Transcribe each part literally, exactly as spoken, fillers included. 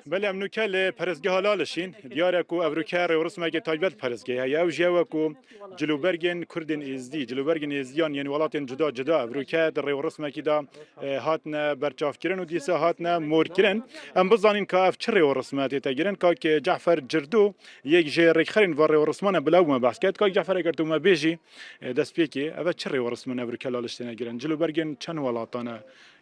Belê, em nûke li perestgeha Lalişîn. Diyar e ku evroke rêwrismeke taybet perestgehê heye. Ew jî ew e ku cilûbergên Kurdên Êzdî, cilûbergên Êzdiyan yên welatên cuda cuda evroke di rêwrismekî de, e, hatine berçavkirin û dîsa hatine morkirin. Em bizanîn ka ev çi rêwrisme tête kirin. Kak Cefer Cirdo, yek ji rêkxerên va rêwrisman e, bila me behs ket. Kak Cefer, eger tu me bêjî, e, destpêkê, ev çi rêwrismin evroke Laliş têne kirin? Cilûbergên çend welatan e?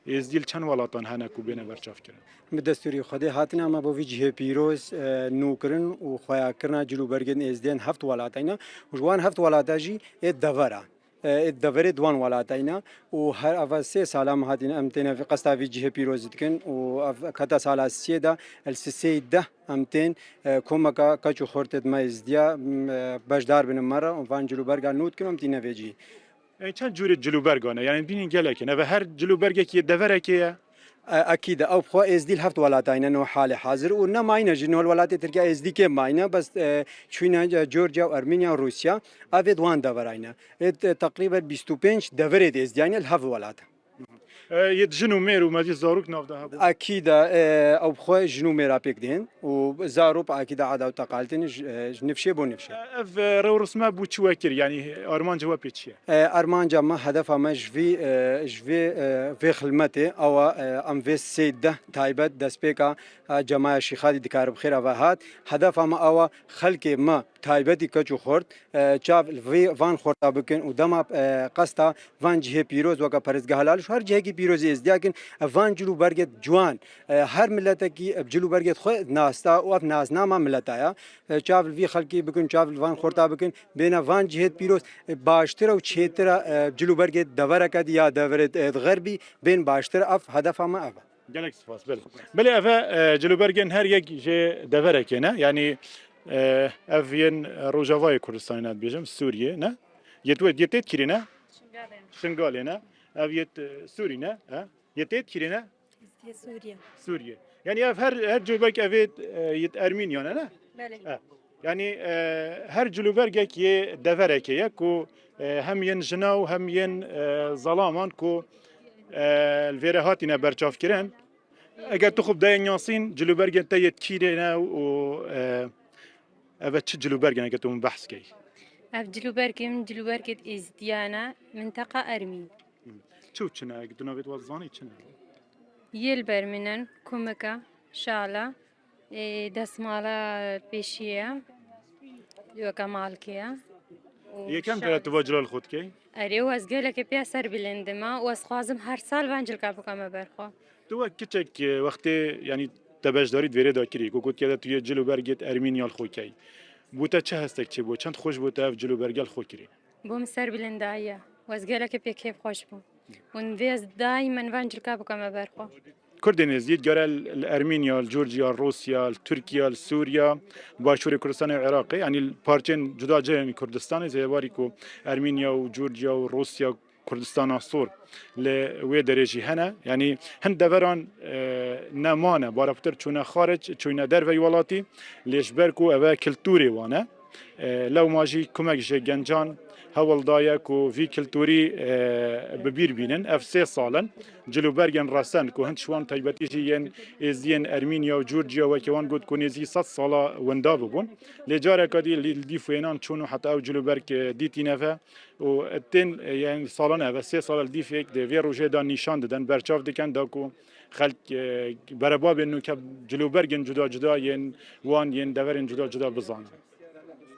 Êzdî li çend welatan hene ku bêne berçavkirin? Bi destûrî Xwedê hatine me bo vî cihê pîroz, e, nûkirin û xweyakirina cilûbergên Êzdiyên heft welatayna. Û ji wan heft welata jî ê devera, e, ê deverê di wan welatayna. Û her eva sê sala me hatîne em têne vî qesta vî cihê pîroz dikin. Û ev keta sala sê de, el sisê deh em tên, e, komeka keç û xortê di me Êzdiya, m, e, beşdar binin me re û van cilûberga nû dikin û em tîne vê cihî. E, çend cûrê cilûbergan e? Yani bînî gelek in. Eve her cilûbergekî deverekê ye? E, ekîd e. Ew bi xwe Êzdî li heft welatayne no halê hazir û nemayne jî, no li welatê Tirkiye Êzdî kêm mayne, bes, e, çûyne, e, Georgia û Ermenya û Rûsya. Ev ê di wan deverayne. Ê, te-, teqrîben bîst û pênc deverê di Êzdiyayne li heft welat. E, yê jin û mêr û mezî zarok nav de hebû? Ekîd e, e, ew bi xwe jin û mêra pêk dihên û zarok ekîd e ada û teqaltin ji, e, ji nifşê bo nifşê. E, ev, e, rewrisme bû çi we kir? Yani armanca we pê çi ye? E, armanca me, hedefa me ji vî, e, ji vê, e, vê xilmetê, ew e, e, em vê sê deh taybet destpêka, e, Cemaya Şîxadî dikare bi xêra ve hat. Hedefa me ew e, xelkê me taybetî keç û xort, e, çav li vê van xorta bikin û dema, e, qesta van cihê pîroz weke perestgeha Laliş û her cihekî pîrozî Êzdiya kin, e, van cil û bergê ciwan, e, her miletekî, e, cil û bergê xwe nasta û ev nasnama mileta ya. E, çav li vî xelkî bikin, çav li van xorta bikin, bêne van cihêt pîroz, e, baştir e û çêtir e, e, cil û bergê devereke di ya deverê, e, di xerbî bên baştir, ev hedefa me ev e. Gelek spas, belê. Belê, ev e, e, cilûbergên her yek jê deverekê ne. Yani, e, ev yên Rojavayê Kurdistanê ne dibêjim, Sûriyê ne? Yê tu yê têt kirî ne? Şingalê ne? Ev yê, e, Sûrî ne? He? Yê têt kirî ne? Sûriye. Sûriye. Yani ev her, her cilûberg ev ê, e, yê Ermîniya ne, ne? Belê. He. Yani, e, her cilûbergek yê deverekê ye ku, e, hem yên jina û hem yên, e, zalaman ku, e, li vê re hatine berçavkirin. Eger tu xwe bidayê nasîn, cilûbergên te yê kîrê ne û, e, ev e çi cilûbergin eger tu min behs key? Ev cilûbergê min cilûbergê Êzdiya ne, minteqa Ermîn. Çi û çi ne? Eger tu navê te zanî çi ne? Yê li ber min in, kumika, şala, ê, destmala pêşiye, weke malkê ye. Û Yekem şal- cara tu va cilal xwe dikey? Erê, û ez gelekê pê serbilind im, û ez xwazim her sal van cilka bikeme ber xwe. Tu wek kiçek, e, wextê, yani, te beşdarî di vêrê de kirî, ku gotiye de tu yê cil û bergê Ermîniya li xwe key. Bo te çi hestek çêbû? Çend xweş bo te ev cil û berge li xwe kirî? Bo min serbilindayî ye. Û ez gelekê pê kêfxweş bûm. Û vê ez daîmen van cilka bikeme ber xwe. Kurdên Êzidî digere li Ermîniya, li Georgiya, li Rûsya, li Tirkiye, li Sûriya, Başûrê Kurdistanê û Iraqê, yanî li parçeyên cuda cihên Kurdistanê, zêdebarî ku Ermîniya û Georgiya û Rûsya, Kurdistana Sor li wê derê jî hene. Yanî hin deveran, e, nemane, baraptir çûne xaric, çûne dervey welatî, lê ji ber ku ev e kiltûrê wan e, e, lewma jî kumek ji gencan hewl daye ku vî kiltûrî, e, bi bîr bînin. Ev sê sal in cilûbergên resen ku hin ji wan taybetî jî yên Êziyên Ermîniya û Cûrciya weke wan got ku nêzî sed sala winda bibûn. Lê careka dî li, li dîf wênan çûn û heta ew cilûberg, e, dîtîne ve û tên, e, yên salan ev e, sê sal li dîfek dê vê rojê de nîşan didin, berçav dikin da ku xelk, e, berebabên nûke cilûbergên cuda cuda yên wan yên deverên cuda cuda bizanin.